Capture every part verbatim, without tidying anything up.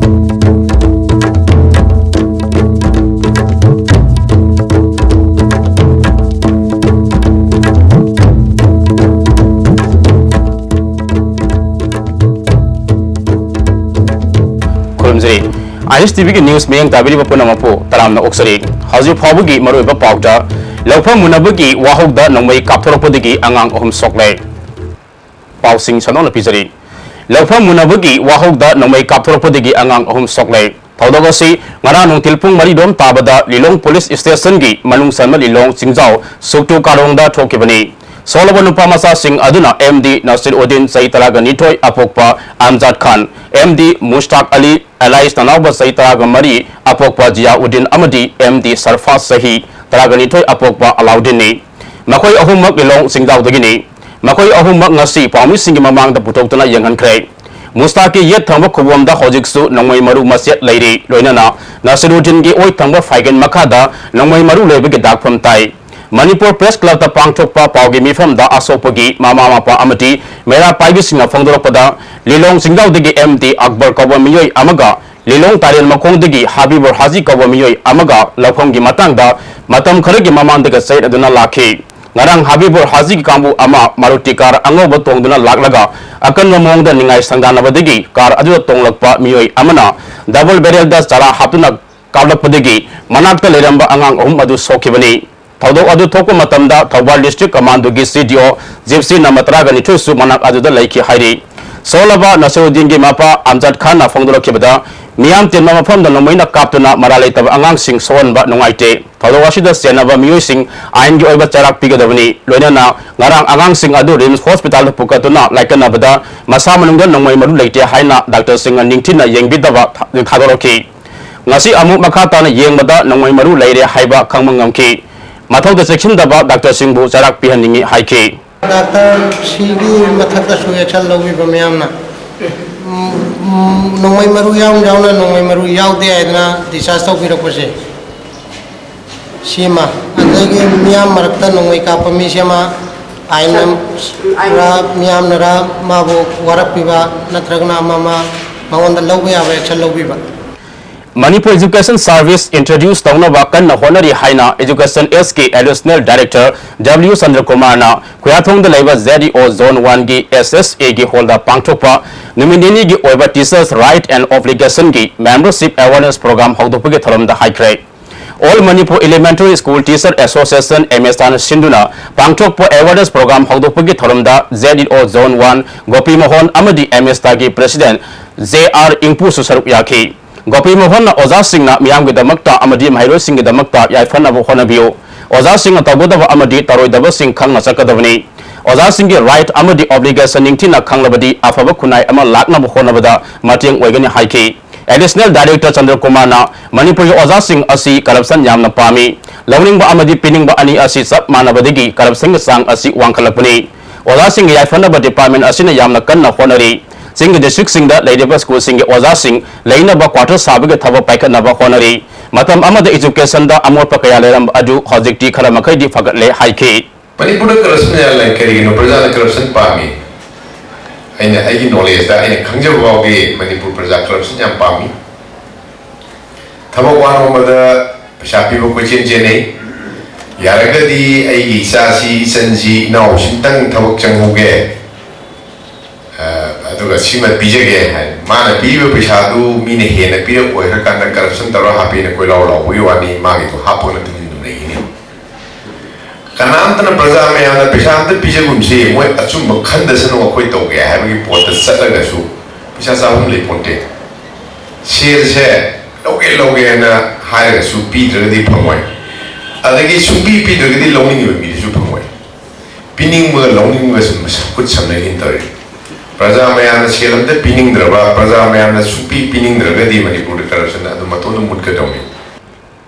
ꯈꯨꯔꯨꯝꯖꯔꯤ꯫ ꯑꯥꯏ ꯑꯦꯁ T ꯚꯤꯒꯤ news ꯃꯤꯠꯌꯦꯡ ꯇꯥꯕꯤꯔꯤꯕ ꯄꯨꯝꯅꯃꯛꯄꯨ ꯇꯔꯥꯝꯅ ꯑꯣꯛꯆꯔꯤ꯫ ꯍꯧꯖꯤꯛ ꯐꯥꯎꯕꯒꯤ ꯃꯔꯨꯑꯣꯏꯕ ꯄꯥꯎꯗ, ꯂꯧꯐꯝ ꯃꯨꯟꯅꯕꯒꯤ ꯋꯥꯍꯧꯗ ꯅꯣꯡꯃꯩ ꯀꯥꯞꯊꯣꯔꯛꯄꯗꯒꯤ ꯑꯉꯥꯡ ꯑꯍꯨꯝ ꯁꯣꯛꯂꯦ꯫ ꯄꯥꯎꯁꯤꯡ ꯁꯟꯗꯣꯛꯅ ꯄꯤꯖꯔꯤ꯫ ꯂꯧꯐꯝ ꯃꯨꯟꯅꯕꯒꯤ ꯋꯥꯍꯧꯗ ꯅꯣꯡꯃꯩ ꯀꯥꯞꯊꯣꯔꯛꯄꯗꯒꯤ ꯑꯉꯥꯡ ꯑꯍꯨꯝ ꯁꯣꯛꯂꯦ꯫ ꯊꯧꯗꯣꯛ ꯑꯁꯤ ꯉꯔꯥꯡ ꯅꯨꯡꯊꯤꯜ ꯄꯨꯡ ꯃꯔꯤꯔꯣꯝ ꯇꯥꯕꯗ ꯂꯤꯂꯣꯡ ꯄꯨꯂꯤꯁ ꯁ꯭ꯇꯦꯁꯟꯒꯤ ꯃꯅꯨꯡ ꯆꯟꯕ ꯂꯤꯂꯣꯡ ꯆꯤꯡꯖꯥꯎ ꯁꯨꯛꯇꯨ ꯀꯥꯔꯣꯡꯗ ꯊꯣꯛꯈꯤꯕꯅꯤ꯫ ꯁꯣꯛꯂꯕ ꯅꯨꯄꯥ ꯃꯆꯥꯁꯤꯡ ꯑꯗꯨꯅ ꯑꯦꯝ ꯗꯤ ꯅꯁꯤꯔ ꯎꯗꯤꯟ, ꯆꯍꯤ ꯇꯔꯥꯒ ꯅꯤꯊꯣꯏ, ꯑꯄꯣꯛꯄ ꯑꯝꯖꯥꯗ ꯈꯥꯟ, ꯑꯦꯝ ꯗꯤ ꯃꯨꯁꯇꯥꯛ ꯑꯂꯤ, ꯑꯦꯂꯥꯏꯁ ꯅꯅꯥꯎꯕ, ꯆꯍꯤ ꯇꯔꯥꯒ ꯃꯔꯤ, ꯑꯄꯣꯛꯄ ꯖꯤꯌꯥ ꯎꯗꯤꯟ ꯑꯃꯗꯤ ꯑꯦꯝ ꯗꯤ ꯁꯔꯐꯥꯖ, ꯆꯍꯤ ꯇꯔꯥꯒ ꯅꯤꯊꯣꯏ, ꯑꯄꯣꯛꯄ ꯑꯂꯥꯎꯗꯤꯟꯅꯤ꯫ ꯃꯈꯣꯏ ꯑꯍꯨꯝꯃꯛ ꯂꯤꯂꯣꯡ ꯆꯤꯡꯖꯥꯎꯗꯒꯤꯅꯤ꯫ ꯃꯈꯣꯏ ꯑꯍꯨꯝꯃꯛ ꯉꯁꯤ ꯄꯥꯎꯃꯤꯁꯤꯡꯒꯤ ꯃꯃꯥꯡꯗ ꯄꯨꯊꯣꯛꯇꯨꯅ ꯌꯦꯡꯍꯟꯈ꯭ꯔꯦ꯫ ꯃꯨꯁꯇꯥꯛꯀꯤ ꯌꯦꯠ ꯊꯪꯕ ꯈꯨꯕꯣꯝꯗ ꯍꯧꯖꯤꯛꯁꯨ ꯅꯣꯡꯃꯩ ꯃꯔꯨ ꯃꯆꯦꯠ ꯂꯩꯔꯤ, ꯂꯣꯏꯅꯅ ꯅꯁꯤꯔꯨꯗꯤꯟꯒꯤ ꯑꯣꯏ ꯊꯪꯕ ꯐꯥꯏꯒꯟ ꯃꯈꯥꯗ ꯅꯣꯡꯃꯩ ꯃꯔꯨ ꯂꯩꯕꯒꯤ ꯗꯥꯛꯐꯝ ꯇꯥꯏ꯫ ꯃꯅꯤꯄꯨꯔ ꯄ꯭ꯔꯦꯁ ꯀ꯭ꯂꯕꯇ ꯄꯥꯡꯊꯣꯛꯄ ꯄꯥꯎꯒꯤ ꯃꯤꯐꯝꯗ ꯑꯁꯣꯛꯄꯒꯤ ꯃꯃꯥ ꯃꯄꯥ ꯑꯃꯗꯤ ꯃꯩꯔꯥ ꯄꯥꯏꯕꯤꯁꯤꯡꯅ ꯐꯣꯡꯗꯣꯔꯛꯄꯗ, ꯂꯤꯂꯣꯡ ꯆꯤꯡꯖꯥꯎꯗꯒꯤ ꯑꯦꯝ ꯗꯤ ꯑꯛꯕꯔ ꯀꯧꯕ ꯃꯤꯑꯣꯏ ꯑꯃꯒ ꯂꯤꯂꯣꯡ ꯇꯥꯔꯦꯜ ꯃꯈꯣꯡꯗꯒꯤ ꯍꯥꯕꯤꯕꯨꯔ ꯍꯥꯖꯤ ꯀꯧꯕ ꯃꯤꯑꯣꯏ ꯑꯃꯒ ꯂꯧꯐꯝꯒꯤ ꯃꯇꯥꯡꯗ ꯃꯇꯝ ꯈꯔꯒꯤ ꯃꯃꯥꯡꯗꯒ ꯆꯌꯦꯠꯅꯗꯨꯅ ꯂꯥꯛꯈꯤ꯫ ꯉꯔꯥꯡ ꯍꯥꯕꯤꯕꯨꯔ ꯍꯥꯖꯤꯒꯤ ꯀꯥꯡꯕꯨ ꯑꯃ ꯃꯥꯔꯨꯇꯤ ꯀꯥꯔ ꯑꯉꯧꯕ ꯇꯣꯡꯗꯨꯅ ꯂꯥꯛꯂꯒ ꯑꯀꯟꯕ ꯃꯑꯣꯡꯗ ꯅꯤꯡꯉꯥꯏ ꯁꯪꯗꯥꯟꯅꯕꯗꯒꯤ ꯀꯥꯔ ꯑꯗꯨꯗ ꯇꯣꯡꯂꯛꯄ ꯃꯤꯑꯣꯏ ꯑꯃꯅ ꯗꯕꯜ ꯕꯦꯔꯦꯜꯗ ꯆꯔꯥ ꯍꯥꯞꯇꯨꯅ ꯀꯥꯞꯂꯛꯄꯗꯒꯤ ꯃꯅꯥꯛꯇ ꯂꯩꯔꯝꯕ ꯑꯉꯥꯡ ꯑꯍꯨꯝ ꯑꯗꯨ ꯁꯣꯛꯈꯤꯕꯅꯤ꯫ ꯊꯧꯗꯣꯛ ꯑꯗꯨ ꯊꯣꯛꯄ ꯃꯇꯝꯗ ꯊꯧꯕꯥꯜ ꯗꯤꯁꯇ꯭ꯔꯤꯛ ꯀꯃꯥꯟꯗꯣꯒꯤ ꯁꯤ ꯗꯤ ꯑꯣ ꯖꯤꯞꯁꯤ ꯅꯝꯕꯔ ꯇꯔꯥꯒ ꯅꯤꯊꯣꯏꯁꯨ ꯃꯅꯥꯛ ꯑꯗꯨꯗ ꯂꯩꯈꯤ ꯍꯥꯏꯔꯤ꯫ ꯁꯣꯜꯂꯕ ꯅꯁꯤꯔꯨꯗꯤꯟꯒꯤ ꯃꯄꯥ ꯑꯝꯖꯥꯗ ꯈꯥꯟꯅ ꯐꯣꯡꯗꯣꯔꯛꯈꯤꯕꯗ, ꯃꯤꯌꯥꯝ ꯇꯤꯟꯕ ꯃꯐꯝꯗ ꯅꯣꯡꯃꯩꯅ ꯀꯥꯞꯇꯨꯅ ꯃꯔꯥꯜ ꯂꯩꯇꯕ ꯑꯉꯥꯡꯁꯤꯡ ꯁꯣꯛꯍꯟꯕ ꯅꯨꯡꯉꯥꯏꯇꯦ꯫ ꯊꯧꯗꯣꯛ ꯑꯁꯤꯗ ꯆꯦꯟꯅꯕ ꯃꯤꯑꯣꯏꯁꯤꯡ ꯑꯥꯏꯟꯒꯤ ꯑꯣꯏꯕ ꯆꯩꯔꯥꯛ ꯄꯤꯒꯗꯕꯅꯤ꯫ ꯂꯣꯏꯅꯅ ꯉꯔꯥꯡ ꯑꯉꯥꯡꯁꯤꯡ ꯑꯗꯨ ꯔꯤꯝꯁ ꯍꯣꯁꯄꯤꯇꯥꯜꯗ ꯄꯨꯈꯠꯇꯨꯅ ꯂꯥꯏꯀꯠꯅꯕꯗ ꯃꯁꯥ ꯃꯅꯨꯡꯗ ꯅꯣꯡꯃꯩ ꯃꯔꯨ ꯂꯩꯇꯦ ꯍꯥꯏꯅ ꯗꯥꯛꯇꯔꯁꯤꯡꯅ ꯅꯤꯡꯊꯤꯅ ꯌꯦꯡꯕꯤꯗꯕ ꯊꯥ-, ꯊꯥꯗꯣꯔꯛꯈꯤ꯫ ꯉꯁꯤ ꯑꯃꯨꯛ ꯃꯈꯥ ꯇꯥꯅ ꯌꯦꯡꯕꯗ ꯅꯣꯡꯃꯩ ꯃꯔꯨ ꯂꯩꯔꯦ ꯍꯥꯏꯕ ꯈꯪꯕ ꯉꯝꯈꯤ꯫ ꯃꯊꯧꯗ ꯆꯦꯛꯁꯤꯟꯗꯕ ꯗꯥꯛꯇꯔꯁꯤꯡꯕꯨ ꯆꯩꯔꯥꯛ ꯄꯤꯍꯟꯅꯤꯡꯏ ꯍꯥꯏꯈꯤ꯫ ꯗꯥꯛꯇꯔ ꯁꯤꯒꯤ ꯃꯊꯛꯇꯁꯨ ꯑꯦꯛꯁꯟ ꯂꯧꯕꯤꯕ ꯃꯌꯥꯝꯅ, ꯎꯝ, ꯎꯝ, ꯅꯣꯡꯃꯩ ꯃꯔꯨ ꯌꯥꯎꯅ ꯌꯥꯎꯅ ꯅꯣꯡꯃꯩ ꯃꯔꯨ ꯌꯥꯎꯗꯦ ꯍꯥꯏꯗꯅ ꯗꯤꯁꯆꯥꯔꯖ ꯇꯧꯕꯤꯔꯛꯄꯁꯦ, ꯁꯤꯃ, ꯑꯗꯒꯤ ꯃꯤꯌꯥꯝ ꯃꯔꯛꯇ ꯅꯣꯡꯃꯩ ꯀꯥꯞꯄ ꯃꯤꯁꯦ ꯑꯃ ꯑꯥꯏꯟꯅ ꯔ, ꯃꯤꯌꯥꯝꯅꯔ ꯃꯥꯕꯨ ꯋꯥꯔꯛꯄꯤꯕ ꯅꯠꯇ꯭ꯔꯒꯅ ꯑꯃ ꯑꯃ ꯃꯉꯣꯟꯗ ꯂꯧꯕ ꯌꯥꯕ action ꯂꯧꯕꯤꯕ꯫ Manipur Education Service introduce ꯇꯧꯅꯕ ꯀꯟꯅ ꯍꯣꯠꯅꯔꯤ ꯍꯥꯏꯅ Education S ꯀꯤ Additional Director W ꯆꯟꯗ꯭ꯔꯀꯨꯃꯥꯔꯅ ꯈꯨꯌꯥꯊꯣꯡꯗ ꯂꯩꯕ Z E O Zone one ꯒꯤ S S A ꯒꯤ hall ꯗ ꯄꯥꯡꯊꯣꯛꯄ ꯅꯨꯃꯤꯠ ꯅꯤꯅꯤꯒꯤ ꯑꯣꯏꯕ Teachers Right and Obligation ꯒꯤ Membership Awareness Program ꯍꯧꯗꯣꯛꯄꯒꯤ ꯊꯧꯔꯝꯗ ꯍꯥꯏꯈ꯭ꯔꯦ꯫ All Manipur Elementary School Teacher Association, M S T A ꯅ ꯁꯤꯟꯗꯨꯅ ꯄꯥꯡꯊꯣꯛꯄ awareness program ꯍꯧꯗꯣꯛꯄꯒꯤ ꯊꯧꯔꯝꯗ Z E O Zone one ꯒꯣꯄꯤ ꯃꯣꯍꯟ ꯑꯃꯗꯤ M S T A ꯒꯤ President J R ꯏꯪꯄꯨꯁꯨ ꯁꯔꯨꯛ ꯌꯥꯈꯤ꯫ ꯒꯣꯄꯤ ꯃꯣꯍꯟꯅ ꯑꯣꯖꯥꯁꯤꯡꯅ ꯃꯤꯌꯥꯝꯒꯤꯗꯃꯛꯇ ꯑꯃꯗꯤ ꯃꯍꯩꯔꯣꯏꯁꯤꯡꯒꯤꯗꯃꯛꯇ ꯌꯥꯏꯐꯅꯕ ꯍꯣꯠꯅꯕꯤꯌꯨ꯫ ꯑꯣꯖꯥꯁꯤꯡꯅ ꯇꯧꯒꯗꯕ ꯑꯃꯗꯤ ꯇꯧꯔꯣꯏꯗꯕꯁꯤꯡ ꯈꯪꯅ ꯆꯠꯀꯗꯕꯅꯤ꯫ ꯑꯣꯖꯥꯁꯤꯡꯒꯤ right ꯑꯃꯗꯤ obligation ꯅꯤꯡꯊꯤꯅ ꯈꯪꯂꯕꯗꯤ ꯑꯐꯕ ꯈꯨꯟꯅꯥꯏ ꯑꯃ ꯂꯥꯛꯅꯕ ꯍꯣꯠꯅꯕꯗ ꯃꯇꯦꯡ ꯑꯣꯏꯒꯅꯤ ꯍꯥꯏꯈꯤ꯫ Additional Director ꯆꯟꯗ꯭ꯔꯀꯨꯃꯥꯔꯅ ꯃꯅꯤꯄꯨꯔꯒꯤ ꯑꯣꯖꯥꯁꯤꯡ ꯑꯁꯤ corruption ꯌꯥꯝꯅ ꯄꯥꯝꯃꯤ꯫ ꯂꯧꯅꯤꯡꯕ ꯑꯃꯗꯤ ꯄꯤꯅꯤꯡꯕ ꯑꯅꯤ ꯑꯁꯤ ꯆꯞ ꯃꯥꯟꯅꯕꯗꯒꯤ corruption ꯒꯤ ꯆꯥꯡ ꯑꯁꯤ ꯋꯥꯡꯈꯠꯂꯛꯄꯅꯤ꯫ ꯑꯣꯖꯥꯁꯤꯡꯒꯤ ꯌꯥꯏꯐꯅꯕ department ꯑꯁꯤꯅ ꯌꯥꯝꯅ ꯀꯟꯅ ꯍꯣꯠꯅꯔꯤ꯫ ꯆꯤꯡꯒꯤ district ꯁꯤꯡꯗ ꯂꯩꯔꯤꯕ school ꯁꯤꯡꯒꯤ ꯑꯣꯖꯥꯁꯤꯡ ꯂꯩꯅꯕ quarter ꯁꯥꯕꯒꯤ ꯊꯕꯛ ꯄꯥꯏꯈꯠꯅꯕ ꯍꯣꯠꯅꯔꯤ꯫ ꯃꯇꯝ ꯑꯃꯗ education ꯗ ꯑꯃꯣꯠꯄ ꯀꯌꯥ ꯂꯩꯔꯝꯕ ꯑꯗꯨ ꯍꯧꯖꯤꯛꯇꯤ ꯈꯔ ꯃꯈꯩꯗꯤ ꯐꯒꯠꯂꯦ ꯍꯥꯏꯈꯤ꯫ ꯃꯅꯤꯄꯨꯔꯗ corruption ꯌꯥꯝ ꯂꯩ꯫ ꯀꯔꯤꯒꯤꯅꯣ ꯄ꯭ꯔꯖꯥꯅ corruption ꯄꯥꯝꯃꯤ? ꯑꯩꯅ, ꯑꯩꯒꯤ knowledge ꯇ, ꯑꯩꯅ ꯈꯪꯖꯕ ꯐꯥꯎꯗꯤ ꯃꯅꯤꯄꯨꯔ ꯄ꯭ꯔꯖꯥ corruption ꯌꯥꯝ ꯄꯥꯝꯃꯤ꯫ ꯊꯕꯛ ꯋꯥ ꯅꯣꯝꯕꯗ ꯄꯩꯁꯥ ꯄꯤꯕ ꯀꯣꯏꯆꯦꯟ ꯆꯦꯟꯅꯩ꯫ ꯌꯥꯔꯒꯗꯤ ꯑꯩꯒꯤ ꯏꯆꯥꯁꯤ, ꯏꯆꯟꯁꯤ, ꯏꯅꯥꯎꯁꯤꯝꯇꯪ ꯊꯕꯛ ꯆꯪꯍꯧꯒꯦ, ꯑ, ꯑꯗꯨꯒ ꯁꯤꯃ ꯄꯤꯖꯒꯦ ꯍꯥꯏ꯫ ꯃꯥꯅ ꯄꯤꯔꯤꯕ ꯄꯩꯁꯥꯗꯨ ꯃꯤꯅ ꯍꯦꯟꯅ ꯄꯤꯔꯛꯑꯣꯏ ꯍꯥꯏꯔ ꯀꯥꯟꯗ corruption ꯇꯧꯔ ꯍꯥꯞꯄꯦꯅ ꯀꯣꯏꯂꯥꯎ ꯂꯥꯎꯕꯒꯤ ꯋꯥꯅꯤ, ꯃꯥꯒꯤꯗꯣ ꯍꯥꯞꯄꯒ ꯇꯨꯃꯤꯟ ꯑꯗꯨꯝ ꯂꯩꯒꯅꯤ꯫ ꯀꯅꯥꯝꯇꯅ ꯄ꯭ꯔꯖꯥ ꯃꯌꯥꯝꯅ ꯄꯩꯁꯥ ꯑꯝꯇ ꯄꯤꯖꯒꯨꯝꯁꯤ, ꯃꯣꯏ ꯑꯆꯨꯝꯕ ꯈꯟꯗꯁꯅꯨ, ꯑꯩꯈꯣꯏ ꯇꯧꯒꯦ ꯍꯥꯏꯕꯒꯤ ꯄꯣꯠꯇ ꯆꯠꯂꯒꯁꯨ ꯄꯩꯁꯥ ꯆꯥꯐꯝ ꯂꯩꯄꯣꯟꯇꯦ꯫ ꯁꯦꯜꯁꯦ ꯂꯧꯒꯦ ꯂꯧꯒꯦꯅ ꯍꯥꯏꯔꯒꯁꯨ ꯄꯤꯗ꯭ꯔꯒꯗꯤ ꯐꯪꯉꯣꯏ, ꯑꯗꯒꯤ ꯁꯨꯡꯄꯤ ꯄꯤꯗ꯭ꯔꯒꯗꯤ ꯂꯧꯅꯤꯡꯉꯤꯕ ꯃꯤꯗꯨꯁꯨ ꯐꯪꯉꯣꯏ꯫ ꯄꯤꯅꯤꯡꯕꯒ ꯂꯧꯅꯤꯡꯕꯒ ꯁꯨꯝ ꯈꯨꯠ ꯁꯝꯅꯩꯅ ꯇꯧꯔꯤ꯫ ꯄ꯭ꯔꯖꯥ ꯃꯌꯥꯝꯅ ꯁꯦꯜ ꯑꯝꯇ ꯄꯤꯅꯤꯡꯗ꯭ꯔꯕ, ꯄ꯭ꯔꯖꯥ ꯃꯌꯥꯝꯅ ꯁꯨꯡꯄꯤ ꯄꯤꯅꯤꯡꯗ꯭ꯔꯒꯗꯤ ꯃꯅꯤꯄꯨꯔꯗ corruption ꯑꯗꯨꯝ ꯃꯇꯣꯟꯗ ꯃꯨꯠꯀꯗꯧꯅꯤ꯫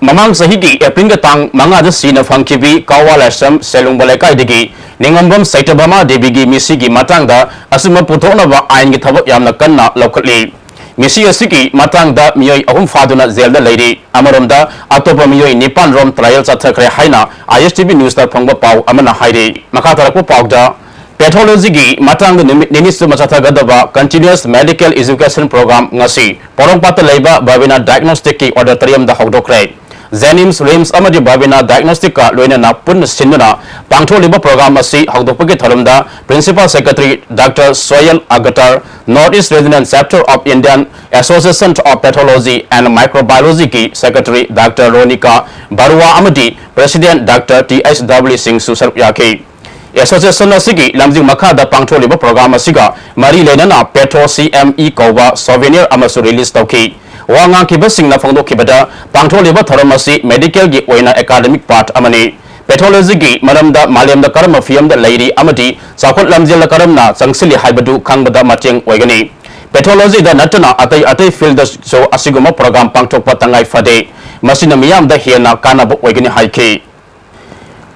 ꯃꯃꯥꯡ ꯆꯍꯤꯒꯤ April ꯒꯤ ꯇꯥꯡ ꯃꯉꯥꯗ ꯁꯤꯅ ꯐꯪꯈꯤꯕꯤ ꯀꯋꯥ ꯂꯥꯏꯁ꯭ꯔꯝ ꯁꯦꯂꯨꯡꯕ ꯂꯩꯀꯥꯏꯗꯒꯤ ꯅꯤꯉꯣꯝꯕꯝ ꯁꯩꯇꯚꯃꯥ ꯗꯦꯕꯤꯒꯤ ꯃꯤꯁꯤꯒꯤ ꯃꯇꯥꯡꯗ ꯑꯆꯨꯝꯕ ꯄꯨꯊꯣꯛꯅꯕ ꯑꯥꯏꯟꯒꯤ ꯊꯕꯛ ꯌꯥꯝꯅ ꯀꯟꯅ ꯂꯧꯈꯠꯂꯤ꯫ ꯃꯤꯁꯤ ꯑꯁꯤꯒꯤ ꯃꯇꯥꯡꯗ ꯃꯤꯑꯣꯏ ꯑꯍꯨꯝ ꯐꯥꯗꯨꯅ ꯖꯦꯜꯗ ꯂꯩꯔꯤ꯫ ꯑꯃꯔꯣꯝꯗ ꯑꯇꯣꯞꯄ ꯃꯤꯑꯣꯏ ꯅꯤꯄꯥꯟ ꯔꯣꯝ trial ꯆꯠꯊꯈ꯭ꯔꯦ ꯍꯥꯏꯅ I S T V news ꯇ ꯐꯪꯕ ꯄꯥꯎ ꯑꯃꯅ ꯍꯥꯏꯔꯤ꯫ ꯃꯈꯥ ꯇꯥꯔꯛꯄ ꯄꯥꯎꯗ, Pathologyꯒꯤ ꯃꯇꯥꯡꯗ ꯅꯨꯃꯤꯠ ꯅꯤꯅꯤ ꯆꯨꯞꯅ ꯆꯠꯊꯒꯗꯕ Continuous Medical Education Program ꯉꯁꯤ ꯄꯣꯔꯣꯝꯄꯥꯠꯇ ꯂꯩꯕ Bhavina Diagnosticꯀꯤ auditoriumꯗ ꯍꯧꯗꯣꯛꯈ꯭ꯔꯦ꯫ JNIMS, RIMS ꯑꯃꯗꯤ Bhavina Diagnosticꯀ ꯂꯣꯏꯅꯅ ꯄꯨꯟꯅ ꯁꯤꯟꯗꯨꯅ ꯄꯥꯡꯊꯣꯛꯂꯤꯕ program ꯑꯁꯤ ꯍꯧꯗꯣꯛꯄꯒꯤ ꯊꯧꯔꯝꯗ Principal Secretary Doctor Soyal Agatar, North East Regional Chapter of Indian Association of Pathology and Microbiologyꯒꯤ Secretary Doctor Ronika Barua ꯑꯃꯗꯤ President Doctor T H W Singhꯁꯨ ꯁꯔꯨꯛ ꯌꯥꯈꯤ꯫ Association ꯑꯁꯤꯒꯤ ꯂꯝꯖꯤꯡ ꯃꯈꯥꯗ ꯄꯥꯡꯊꯣꯛꯂꯤꯕ program ꯑꯁꯤꯒ ꯃꯔꯤ ꯂꯩꯅꯅ Patho C M E ꯀꯧꯕ souvenir ꯑꯃꯁꯨ release ꯇꯧꯈꯤ꯫ ꯋꯥ ꯉꯥꯡꯈꯤꯕꯁꯤꯡꯅ ꯐꯣꯡꯗꯣꯛꯈꯤꯕꯗ, ꯄꯥꯡꯊꯣꯛꯂꯤꯕ ꯊꯧꯔꯝ ꯑꯁꯤ medicalꯒꯤ ꯑꯣꯏꯅ academic part ꯑꯃꯅꯤ꯫ Pathologyꯒꯤ ꯃꯔꯝꯗ ꯃꯥꯂꯦꯝꯗ ꯀꯔꯝꯕ ꯐꯤꯚꯝꯗ ꯂꯩꯔꯤ ꯑꯃꯗꯤ ꯆꯥꯎꯈꯠ ꯂꯝꯖꯦꯜꯗ ꯀꯔꯝꯅ ꯆꯪꯁꯤꯜꯂꯤ ꯍꯥꯏꯕꯗꯨ ꯈꯪꯕꯗ ꯃꯇꯦꯡ ꯑꯣꯏꯒꯅꯤ꯫ Pathologyꯗ ꯅꯠꯇꯅ ꯑꯇꯩ ꯑꯇꯩ fieldꯗꯁꯨ ꯑꯁꯤꯒꯨꯝꯕ program ꯄꯥꯡꯊꯣꯛꯄ ꯇꯉꯥꯏ ꯐꯗꯦ꯫ ꯃꯁꯤꯅ ꯃꯤꯌꯥꯝꯗ ꯍꯦꯟꯅ ꯀꯥꯟꯅꯕ ꯑꯣꯏꯒꯅꯤ ꯍꯥꯏꯈꯤ꯫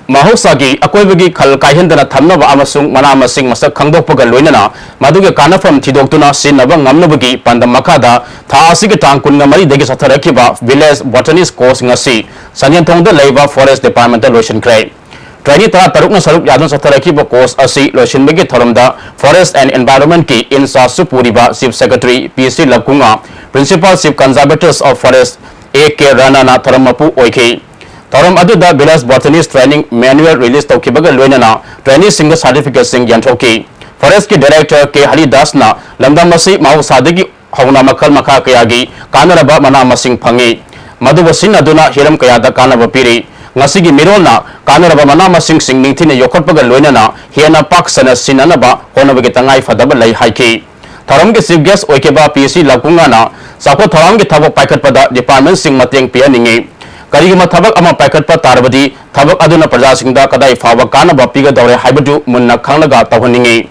ꯃꯍꯧꯁꯥꯒꯤ ꯑꯀꯣꯏꯕꯒꯤ ꯈꯜ ꯀꯥꯏꯍꯟꯗꯅ ꯊꯝꯅꯕ ꯑꯃꯁꯨꯡ ꯃꯅꯥ ꯃꯁꯤꯡ ꯃꯁꯛ ꯈꯪꯗꯣꯛꯄꯒ ꯂꯣꯏꯅꯅ ꯃꯗꯨꯒꯤ ꯀꯥꯟꯅꯐꯝ ꯊꯤꯗꯣꯛꯇꯨꯅ ꯁꯤꯖꯤꯟꯅꯕ ꯉꯝꯅꯕꯒꯤ ꯄꯥꯟꯗꯝ ꯃꯈꯥꯗ ꯊꯥ ꯑꯁꯤꯒꯤ ꯇꯥꯡ ꯀꯨꯟꯃꯔꯤꯗꯒꯤ ꯆꯠꯊꯔꯛꯈꯤꯕ Village Botanist Course ꯉꯁꯤ ꯁꯟꯖꯦꯟꯊꯣꯡꯗ ꯂꯩꯕ Forest Departmentꯇ ꯂꯣꯏꯁꯤꯟꯈ꯭ꯔꯦ꯫ Trainee ꯇꯔꯥꯇꯔꯨꯛꯅ ꯁꯔꯨꯛ ꯌꯥꯗꯨꯅ ꯆꯠꯊꯔꯛꯈꯤꯕ course ꯑꯁꯤ ꯂꯣꯏꯁꯤꯟꯕꯒꯤ ꯊꯧꯔꯝꯗ Forest and Environmentꯀꯤ in-chargeꯁꯨ ꯄꯨꯔꯤꯕ Chief Secretary P C ꯂꯕꯀꯨꯉꯥ, Principal Chief Conservators of Forest A K ꯔꯥꯅꯥꯅ ꯊꯧꯔꯝ ꯃꯄꯨ ꯑꯣꯏꯈꯤ꯫ ꯊꯧꯔꯝ ꯑꯗꯨꯗ Village Botanist Training Manual release ꯇꯧꯈꯤꯕꯒ ꯂꯣꯏꯅꯅ traineeꯁꯤꯡꯗ certificateꯁꯤꯡ ꯌꯦꯟꯊꯣꯛꯈꯤ꯫ Forestꯀꯤ Director K ꯍꯔꯤꯗꯥꯁꯅ ꯂꯝꯗꯝ ꯑꯁꯤ ꯃꯍꯧꯁꯥꯗꯒꯤ ꯍꯧꯅ ꯃꯈꯜ ꯃꯈꯥ ꯀꯌꯥꯒꯤ ꯀꯥꯟꯅꯔꯕ ꯃꯅꯥ ꯃꯁꯤꯡ ꯐꯪꯏ꯫ ꯃꯗꯨꯕꯨ ꯁꯤꯖꯤꯟꯅꯗꯨꯅ ꯍꯤꯔꯝ ꯀꯌꯥꯗ ꯀꯥꯟꯅꯕ ꯄꯤꯔꯤ꯫ ꯉꯁꯤꯒꯤ ꯃꯤꯔꯣꯜꯅ ꯀꯥꯟꯅꯔꯕ ꯃꯅꯥ ꯃꯁꯤꯡꯁꯤꯡ ꯅꯤꯡꯊꯤꯅ ꯌꯣꯛꯈꯠꯄꯒ ꯂꯣꯏꯅꯅ ꯍꯦꯟꯅ ꯄꯥꯛ ꯁꯟꯅ ꯁꯤꯖꯤꯟꯅꯅꯕ ꯍꯣꯠꯅꯕꯒꯤ ꯇꯉꯥꯏ ꯐꯗꯕ ꯂꯩ ꯍꯥꯏꯈꯤ꯫ ꯊꯧꯔꯝꯒꯤ Chief Guest ꯑꯣꯏꯈꯤꯕ P C ꯂꯕꯀꯨꯉꯥꯅ ꯆꯥꯎꯈꯠ ꯊꯧꯔꯥꯡꯒꯤ ꯊꯕꯛ ꯄꯥꯏꯈꯠꯄꯗ departmentꯁꯤꯡ ꯃꯇꯦꯡ ꯄꯤꯍꯟꯅꯤꯡꯏ꯫ ꯀꯔꯤꯒꯨꯝꯕ ꯊꯕꯛ ꯑꯃ ꯄꯥꯏꯈꯠꯄ ꯇꯥꯔꯕꯗꯤ ꯊꯕꯛ ꯑꯗꯨꯅ ꯄ꯭ꯔꯖꯥꯁꯤꯡꯗ ꯀꯗꯥꯏ ꯐꯥꯎꯕ ꯀꯥꯟꯅꯕ ꯄꯤꯒꯗꯧꯔꯦ ꯍꯥꯏꯕꯗꯨ ꯃꯨꯟꯅ ꯈꯪꯂꯒ ꯇꯧꯍꯟꯅꯤꯡꯏ꯫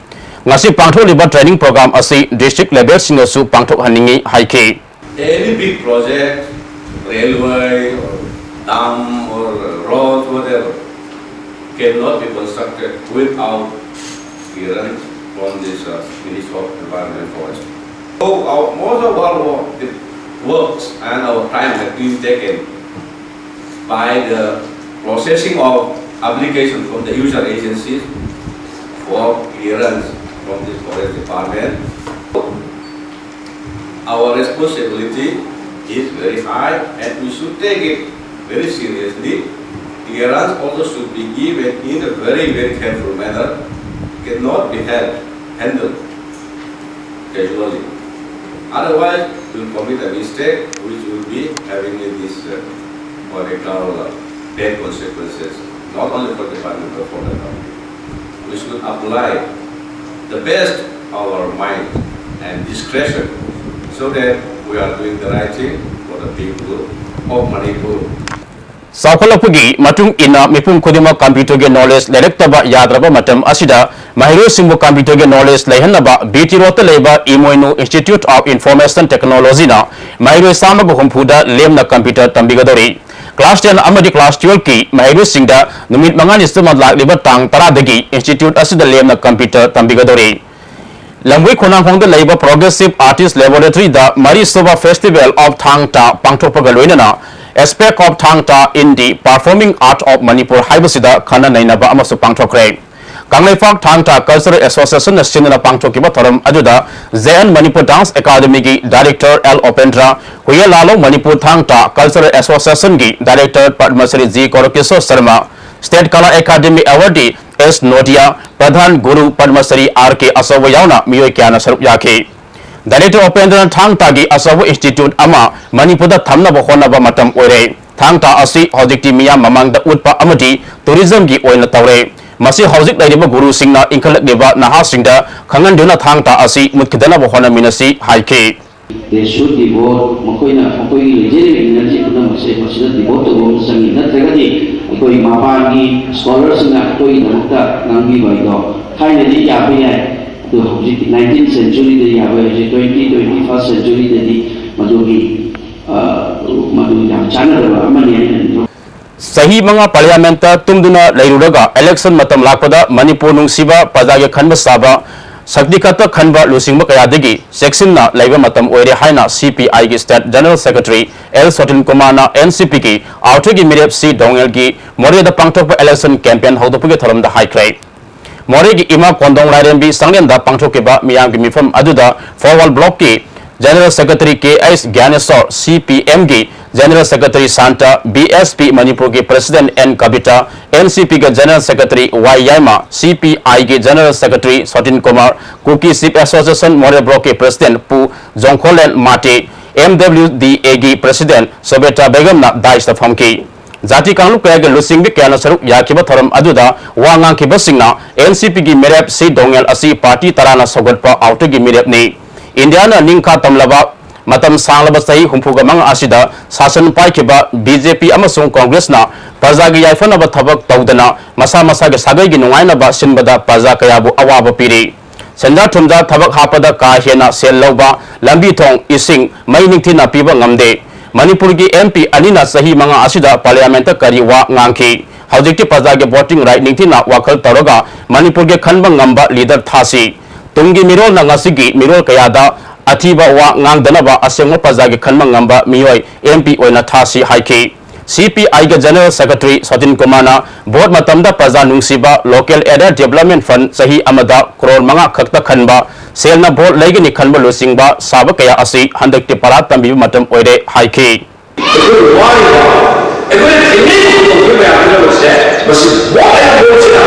ꯉꯁꯤ ꯄꯥꯡꯊꯣꯛꯂꯤꯕ training program ꯑꯁꯤ district levelꯁꯤꯡꯗꯁꯨ ꯄꯥꯡꯊꯣꯛꯍꯟꯅꯤꯡꯏ ꯍꯥꯏꯈꯤ꯫ Any big project, railway or dam or roads, whatever, cannot be constructed without clearance from this uh, Ministry of Environment and Forest. So our, most of our work, the works and our time have been taken by the processing of application from the user agencies for clearance from the forest department. Our responsibility is very high and we should take it very seriously. Clearance also should be given in a very, very careful manner, cannot be held, handled casually. Otherwise, we'll commit a mistake which will be having this uh, what I call uh, bad consequences, not only for the department but for the country. We should apply the best our mind and discretion so that we are doing the right thing for the people of Manipur. ꯆꯥꯎꯈꯠꯂꯛꯄꯒꯤ ꯃꯇꯨꯡ ꯏꯟꯅ ꯃꯤꯄꯨꯝ ꯈꯨꯗꯤꯡꯃꯛ ꯀꯝꯄ꯭ꯌꯨꯇꯔꯒꯤ knowledge ꯂꯩꯔꯛꯇꯕ ꯌꯥꯗ꯭ꯔꯕ ꯃꯇꯝ ꯑꯁꯤꯗ ꯃꯍꯩꯔꯣꯏꯁꯤꯡꯕꯨ ꯀꯝꯄ꯭ꯌꯨꯇꯔꯒꯤ ꯅꯣꯂꯦꯖ ꯂꯩꯍꯟꯅꯕ ꯕꯤ ꯇꯤ ꯔꯣꯗꯇ ꯂꯩꯕ ꯏꯃꯣꯏꯅꯨ ꯏꯟꯁꯇꯤꯇ꯭ꯌꯨꯠ ꯑꯣꯐ ꯏꯟꯐꯣꯔꯃꯦꯁꯟ ꯇꯦꯛꯅꯣꯂꯣꯖꯤꯅ ꯃꯍꯩꯔꯣꯏ ꯆꯥꯝꯃꯒ ꯍꯨꯝꯐꯨꯗ ꯂꯦꯝꯅ ꯀꯝꯄ꯭ꯌꯨꯇꯔ ꯇꯝꯕꯤꯒꯗꯧꯔꯤ꯫ ꯀ꯭ꯂꯥꯁ ꯇꯦꯟ ꯑꯃꯗꯤ ꯀ꯭ꯂꯥꯁ ꯇꯨꯌꯦꯜꯐꯀꯤ ꯃꯍꯩꯔꯣꯏꯁꯤꯡꯗ ꯅꯨꯃꯤꯠ ꯃꯉꯥꯅꯤ ꯆꯨꯞꯅ ꯂꯥꯛꯂꯤꯕ ꯇꯥꯡ ꯇꯔꯥꯗꯒꯤ ꯏꯟꯁꯇꯤꯇ꯭ꯌꯨꯠ ꯑꯁꯤꯗ ꯂꯦꯝꯅ ꯀꯝꯄ꯭ꯌꯨꯇꯔ ꯇꯝꯕꯤꯒꯗꯧꯔꯤ꯫ ꯂꯝꯒꯣꯏ ꯈꯣꯡꯅꯥꯡꯈꯣꯡꯗ ꯂꯩꯕ Progressive Artist Laboratoryꯗ ꯃꯔꯤꯁꯨꯕ Festival of Thang Ta ꯄꯥꯡꯊꯣꯛꯄꯒ ꯂꯣꯏꯅꯅ Aspect of Thang Ta in the Performing Art of Manipur ꯍꯥꯏꯕꯁꯤꯗ ꯈꯟꯅ ꯅꯩꯅꯕ ꯑꯃꯁꯨ ꯄꯥꯡꯊꯣꯛꯈ꯭ꯔꯦ꯫ ꯀꯪꯂꯩꯄꯥꯛ ꯊꯥꯡ ꯇꯥ ꯀꯜꯆꯔꯦꯜ ꯑꯦꯁꯣꯁꯤꯌꯦꯁꯟꯅ ꯁꯤꯟꯗꯨꯅ ꯄꯥꯡꯊꯣꯛꯈꯤꯕ ꯊꯧꯔꯝ ꯑꯗꯨꯗ J N Manipur Dance Academyꯒꯤ Director L Upendra, Huiyen ꯂꯥꯂꯣꯡ Manipur Thang Ta cultural ꯑꯦꯁꯣꯁꯤꯌꯦꯁꯟꯒꯤ Director Padmashri ji Gorakishor Sharma, State Kala Academy Awardee S Nodia, ꯄ꯭ꯔꯙꯥꯟ ꯒꯨꯔꯨ ꯄꯗꯃꯁ꯭ꯔꯤ ꯑꯥꯔ ꯀꯦ ꯑꯆꯧꯕ ꯌꯥꯎꯅ ꯃꯤꯑꯣꯏ ꯀꯌꯥꯅ ꯁꯔꯨꯛ ꯌꯥꯈꯤ꯫ Director ꯎꯄꯦꯟꯗ꯭ꯔꯅ ꯊꯥꯡ ꯇꯥꯒꯤ ꯑꯆꯧꯕ ꯏꯟꯁꯇꯤꯇ꯭ꯌꯨꯠ ꯑꯃ ꯃꯅꯤꯄꯨꯔꯗ ꯊꯝꯅꯕ ꯍꯣꯠꯅꯕ ꯃꯇꯝ ꯑꯣꯏꯔꯦ꯫ ꯊꯥꯡ ꯇꯥ ꯑꯁꯤ ꯍꯧꯖꯤꯛꯇꯤ ꯃꯤꯌꯥꯝ ꯃꯃꯥꯡꯗ ꯎꯠꯄ ꯑꯃꯗꯤ ꯇꯨꯔꯤꯖꯝꯒꯤ ꯑꯣꯏꯅ ꯇꯧꯔꯦ꯫ ꯃꯁꯤ ꯍꯧꯖꯤꯛ ꯂꯩꯔꯤꯕ ꯒꯨꯔꯨꯁꯤꯡꯅ ꯏꯟꯈꯠꯂꯛꯂꯤꯕ ꯅꯍꯥꯁꯤꯡꯗ ꯈꯪꯍꯟꯗꯨꯅ ꯊꯥꯡ ꯇꯥ ꯑꯁꯤ ꯃꯨꯠꯈꯤꯗꯅꯕ ꯍꯣꯠꯅꯃꯤꯟꯅꯁꯤ ꯍꯥꯏꯈꯤ꯫ They should devote, ꯃꯈꯣꯏꯅ ꯃꯈꯣꯏꯒꯤ ꯂꯩꯖꯔꯤꯕ energy ꯄꯨꯝꯅꯃꯛꯁꯦ ꯃꯁꯤꯗ devote ꯇꯧꯕ ꯑꯃ ꯆꯪꯉꯤ, ꯅꯠꯇ꯭ꯔꯒꯗꯤ ꯑꯩꯈꯣꯏ ꯃꯄꯥꯟꯒꯤ scholarꯁꯤꯡꯅ ꯑꯩꯈꯣꯏꯒꯤꯗꯃꯛꯇ ꯉꯥꯡꯕꯤꯕ ꯍꯥꯏꯗꯣ ꯊꯥꯏꯅꯗꯤ ꯌꯥꯕ ꯌꯥꯏ, ꯑꯗꯨ ꯍꯧꯖꯤꯛ nineteenth centuryꯗ ꯌꯥꯕ ꯍꯧꯖꯤꯛ twenty twenty first centuryꯗꯗꯤ ꯃꯗꯨꯒꯤ ꯃꯗꯨ ꯌꯥꯝ ꯆꯥꯟꯅꯗꯕ ꯑꯃꯅꯤ ꯍꯥꯏꯅ ꯑꯗꯨꯝ ꯂꯧ꯫ ꯆꯍꯤ ꯃꯉꯥ ꯄꯥꯔꯂꯤꯌꯥꯃꯦꯟꯠꯇ ꯇꯨꯝꯗꯨꯅ ꯂꯩꯔꯨꯔꯒ ꯏꯂꯦꯛꯁꯟ ꯃꯇꯝ ꯂꯥꯛꯄꯗ ꯃꯅꯤꯄꯨꯔ ꯅꯨꯡꯁꯤꯕ ꯄ꯭ꯔꯖꯥꯒꯤ ꯈꯟꯕ ꯆꯥꯕ ꯁꯛꯇꯤ ꯈꯛꯇ ꯈꯟꯕ ꯂꯨꯆꯤꯡꯕ ꯀꯌꯥꯗꯒꯤ ꯆꯦꯛꯁꯤꯟꯅ ꯂꯩꯕ ꯃꯇꯝ ꯑꯣꯏꯔꯦ ꯍꯥꯏꯅ ꯁꯤ ꯄꯤ ꯑꯥꯏꯒꯤ ꯁ꯭ꯇꯦꯠ ꯖꯦꯅꯔꯦꯜ ꯁꯦꯀ꯭ꯔꯦꯇꯔꯤ ꯑꯦꯜ ꯁꯣꯇꯤꯟ ꯀꯨꯃꯥꯔꯅ ꯑꯦꯟ ꯁꯤ ꯄꯤꯒꯤ ꯑꯥꯎꯊꯣꯏꯒꯤ ꯃꯤꯔꯦꯞ ꯁꯤ ꯗꯣꯉꯦꯜꯒꯤ ꯃꯣꯔꯦꯗ ꯄꯥꯡꯊꯣꯛꯄ ꯏꯂꯦꯛꯁꯟ ꯀꯦꯝꯄꯦꯟ ꯍꯧꯗꯣꯛꯄꯒꯤ ꯊꯧꯔꯝꯗ ꯍꯥꯏꯈ꯭ꯔꯦ꯫ ꯃꯣꯔꯦꯒꯤ ꯏꯃꯥ ꯀꯣꯟꯗꯣꯡ ꯂꯥꯏꯔꯦꯝꯕꯤ ꯆꯥꯛꯂꯦꯟꯗ ꯄꯥꯡꯊꯣꯛꯈꯤꯕ ꯃꯤꯌꯥꯝꯒꯤ ꯃꯤꯐꯝ ꯑꯗꯨꯗ Forward Blockꯀꯤ General Secretary ꯀꯦ ꯑꯩꯆ ꯒ꯭ꯌꯥꯅꯦꯁꯣꯔ, ꯁꯤ ꯄꯤ ꯑꯦꯝꯒꯤ General Secretary Santa, B S P ꯃꯅꯤꯄꯨꯔꯒꯤ President and Kavita, N C ꯄꯤꯒꯤ General Secretary ꯋꯥꯏ ꯌꯥꯏꯃ, ꯁꯤ ꯄꯤ ꯑꯥꯏꯒꯤ General Secretary ꯁꯣꯇꯤꯟ Kumar, Kuki Chief Association Moreh Blockꯀꯤ President ꯄꯨ ꯖꯣꯡꯈꯣꯂꯦꯟ ꯃꯥꯇꯦ, ꯑꯦꯝ ꯗꯕ꯭ꯂꯤꯎ ꯗꯤ ꯑꯦꯒꯤ President ꯁꯣꯕꯦꯇꯥ ꯕꯦꯒꯝꯅ dais ꯐꯝꯈꯤ꯫ ꯖꯥꯇꯤ ꯀꯥꯡꯂꯨꯞ ꯀꯌꯥꯒꯤ ꯂꯨꯆꯤꯡꯕꯤ ꯀꯌꯥꯅ ꯁꯔꯨꯛ ꯌꯥꯈꯤꯕ ꯊꯧꯔꯝ ꯑꯗꯨꯗ ꯋꯥ ꯉꯥꯡꯈꯤꯕꯁꯤꯡꯅ ꯑꯦꯟ ꯁꯤ ꯄꯤꯒꯤ ꯃꯤꯔꯦꯞ ꯁꯤ ꯗꯣꯉꯦꯜ ꯑꯁꯤ party ꯇꯔꯥꯅ ꯁꯧꯒꯠꯄ outerꯒꯤ ꯃꯤꯔꯦꯞꯅꯤ꯫ ꯏꯟꯗꯤꯌꯥꯅ ꯅꯤꯡꯈꯥ ꯇꯝꯂꯕ ꯃꯇꯝ ꯁꯥꯡꯂꯕ ꯆꯍꯤ ꯍꯨꯝꯐꯨꯒ ꯃꯉꯥ ꯑꯁꯤꯗ ꯁꯥꯁꯟ ꯄꯥꯏꯈꯤꯕ ꯕꯤ ꯖꯦ ꯄꯤ ꯑꯃꯁꯨꯡ ꯀꯣꯡꯒ꯭ꯔꯦꯁꯅ ꯄ꯭ꯔꯖꯥꯒꯤ ꯌꯥꯏꯐꯅꯕ ꯊꯕꯛ ꯇꯧꯗꯅ ꯃꯁꯥ ꯃꯁꯥꯒꯤ ꯁꯥꯒꯩꯒꯤ ꯅꯨꯡꯉꯥꯏꯅꯕ ꯁꯤꯟꯕꯗ ꯄ꯭ꯔꯖꯥ ꯀꯌꯥꯕꯨ ꯑꯋꯥꯕ ꯄꯤꯔꯤ꯫ ꯁꯦꯟꯖꯥ ꯊꯨꯝꯖꯥ ꯊꯕꯛ ꯍꯥꯞꯄꯗ ꯀꯥ ꯍꯦꯟꯅ ꯁꯦꯜ ꯂꯧꯕ, ꯂꯝꯕꯤ ꯊꯣꯡ, ꯏꯁꯤꯡ, ꯃꯩ ꯅꯤꯡꯊꯤꯅ ꯄꯤꯕ ꯉꯝꯗꯦ꯫ ꯃꯅꯤꯄꯨꯔꯒꯤ ꯑꯦꯝ ꯄꯤ ꯑꯅꯤꯅ ꯆꯍꯤ ꯃꯉꯥ ꯑꯁꯤꯗ parliamentꯇ ꯀꯔꯤ ꯋꯥ ꯉꯥꯡꯈꯤ? ꯍꯧꯖꯤꯛꯇꯤ ꯄ꯭ꯔꯖꯥꯒꯤ voting right ꯅꯤꯡꯊꯤꯅ ꯋꯥꯈꯜ ꯇꯧꯔꯒ ꯃꯅꯤꯄꯨꯔꯒꯤ ꯈꯟꯕ ꯉꯝꯕ leader ꯊꯥꯁꯤ꯫ ꯇꯨꯡꯒꯤ ꯃꯤꯔꯣꯜꯅ ꯉꯁꯤꯒꯤ ꯃꯤꯔꯣꯜ ꯀꯌꯥꯗ ꯑꯊꯤꯕ ꯋꯥ ꯉꯥꯡꯗꯅꯕ ꯑꯁꯦꯡꯕ ꯄ꯭ꯔꯖꯥꯒꯤ ꯈꯟꯕ ꯉꯝꯕ ꯃꯤꯑꯣꯏ ꯑꯦꯝ ꯄꯤ ꯑꯣꯏꯅ ꯊꯥꯁꯤ ꯍꯥꯏꯈꯤ꯫ ꯁꯤ ꯄꯤ ꯑꯥꯏꯒꯤ General Secretary ꯁꯣꯇꯤꯟ ꯀꯨꯃꯥꯔꯅ vote ꯃꯇꯝꯗ ꯄ꯭ꯔꯖꯥ ꯅꯨꯡꯁꯤꯕ, local area development fund ꯆꯍꯤ ꯑꯃꯗ ꯀ꯭ꯔꯣꯔ ꯃꯉꯥ ꯈꯛꯇ ꯈꯟꯕ, ꯁꯦꯜꯅ vote ꯂꯩꯒꯅꯤ ꯈꯟꯕ ꯂꯨꯆꯤꯡꯕ ꯁꯥꯕ ꯀꯌꯥ ꯑꯁꯤ ꯍꯟꯗꯛꯇꯤ ꯄꯔꯥ ꯇꯝꯕꯤꯕ ꯃꯇꯝ ꯑꯣꯏꯔꯦ ꯍꯥꯏꯈꯤ꯫ ꯑꯩꯈꯣꯏ ꯋꯥꯔꯤꯕ, ꯑꯩꯈꯣꯏꯅ ꯊꯦꯡꯅꯔꯤꯕ ꯈꯣꯡꯊꯥꯡꯁꯤ ꯃꯌꯥꯝ ꯄꯨꯝꯅꯃꯛꯁꯦ, ꯃꯁꯤ ꯋꯥꯔꯤꯕ ꯄꯣꯠꯁꯤꯅ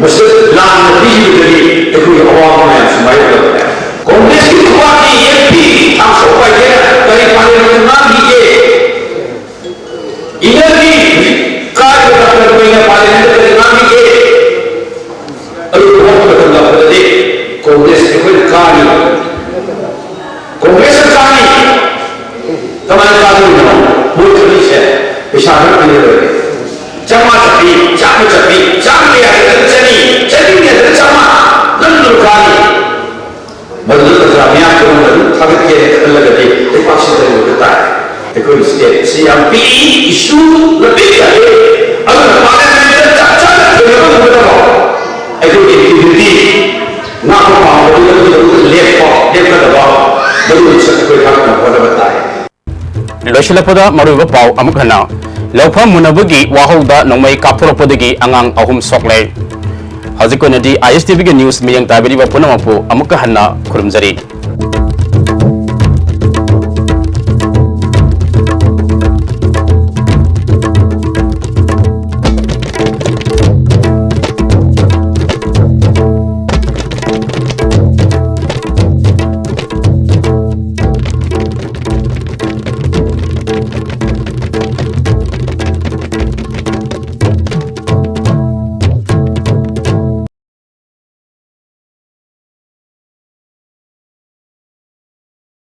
ꯃꯁꯤꯗ ꯂꯥꯟꯅ ꯄꯤꯈꯤꯕꯗꯒꯤ ꯑꯩꯈꯣꯏꯒꯤ ꯑꯋꯥꯕ ꯃꯌꯥꯝꯁꯤ ꯃꯥꯌꯣꯛꯅꯕꯅꯦ꯫ ꯀꯣꯡꯒ꯭ꯔꯦꯁꯀꯤ ꯈꯨꯄꯥꯔꯇꯤ ꯑꯦꯝ ꯄꯤ ꯊꯥꯡ ꯁꯧ ꯄꯥꯏꯒꯦꯅ ꯀꯔꯤ parliamentꯇ ꯉꯥꯡꯈꯤꯒꯦ? ꯏꯟꯅꯔꯒꯤ ꯀꯥꯏꯕ ꯗꯥꯛꯇꯔ ꯀꯨꯏꯅ parliamentꯇ ꯀꯔꯤ ꯉꯥꯡꯈꯤꯒꯦ? ꯑꯗꯨ ꯚꯣꯠ ꯃꯇꯝ ꯂꯥꯛꯄꯗꯗꯤ ꯀꯣꯡꯒ꯭ꯔꯦꯁ ꯑꯩꯈꯣꯏꯅ ꯀꯥꯅꯤ꯫ ꯀꯣꯡꯒ꯭ꯔꯦꯁꯅ ꯀꯥꯅꯤ꯫ ꯀꯃꯥꯏꯅ ꯀꯥꯗꯣꯏꯅꯣ? ꯃꯣꯏ ꯈꯜꯂꯤꯁꯦ ꯄꯩꯁꯥ ꯈꯔ ꯄꯤꯔ ꯂꯣꯏꯔꯦ꯫ ꯆꯥꯝꯃꯉꯥ ꯆꯠꯄꯤ, ꯆꯥꯝꯃ ꯆꯠꯄꯤ, ꯆꯥꯝꯃ ꯀꯌꯥ ꯆꯠꯂꯒ ꯆꯅꯤ, ꯆꯅꯤ ꯀꯌꯥ ꯆꯠꯂꯒ ꯆꯥꯝꯃꯉꯥ, ꯅꯪ ꯑꯗꯨꯝ ꯀꯥꯅꯤ꯫ ꯃꯗꯨꯗ ꯄ꯭ꯔꯖꯥ ꯃꯤꯌꯥꯝ ꯄꯨꯝꯅꯃꯛ ꯑꯗꯨꯝ ꯊꯥꯒꯠꯀꯦ ꯈꯜꯂꯒꯗꯤ ꯂꯩꯕꯥꯛꯁꯤꯗ ꯂꯩꯕ ꯇꯥꯏ꯫ ꯑꯩꯈꯣꯏꯒꯤ state ꯑꯁꯤ ꯌꯥꯝ ꯄꯤꯛꯏ, issue ꯂꯝꯕꯤ ꯊꯜꯂꯤ꯫ ꯑꯗꯨꯅ parliamentꯇ ꯆꯞ ꯆꯥꯅ ꯊꯦꯡꯅꯕ ꯉꯝꯒꯗꯕ ꯑꯩꯈꯣꯏꯒꯤ integrity ꯉꯥꯛꯄ ꯄꯥꯝꯕꯗꯨ ꯂꯝꯕꯤꯗ ꯂꯦꯞꯄ, ꯂꯦꯞꯀꯗꯕ, ꯃꯗꯨꯒꯤ ꯁꯛ ꯑꯩꯈꯣꯏ ꯊꯥꯒꯠꯅꯕ ꯍꯣꯠꯅꯕ ꯇꯥꯏ꯫ ꯂꯣꯏꯁꯤꯜꯂꯛꯄꯗ ꯃꯔꯨꯑꯣꯏꯕ ꯄꯥꯎ ꯑꯃꯨꯛ ꯍꯟꯅ꯫ ꯂꯧꯐꯝ ꯃꯨꯟꯅꯕꯒꯤ ꯋꯥꯍꯧꯗ ꯅꯣꯡꯃꯩ ꯀꯥꯞꯊꯣꯔꯛꯄꯗꯒꯤ ꯑꯉꯥꯡ ꯑꯍꯨꯝ ꯁꯣꯛꯂꯦ꯫ ꯍꯧꯖꯤꯛ ꯑꯣꯏꯅꯗꯤ ꯑꯥꯏ ꯑꯦꯁ ꯇꯤ ꯚꯤꯒꯤ ꯅ꯭ꯌꯨꯁ ꯃꯤꯠꯌꯦꯡ ꯇꯥꯕꯤꯔꯤꯕ ꯄꯨꯝꯅꯃꯛꯄꯨ ꯑꯃꯨꯛꯀ ꯍꯟꯅ ꯈꯨꯔꯨꯝꯖꯔꯤ꯫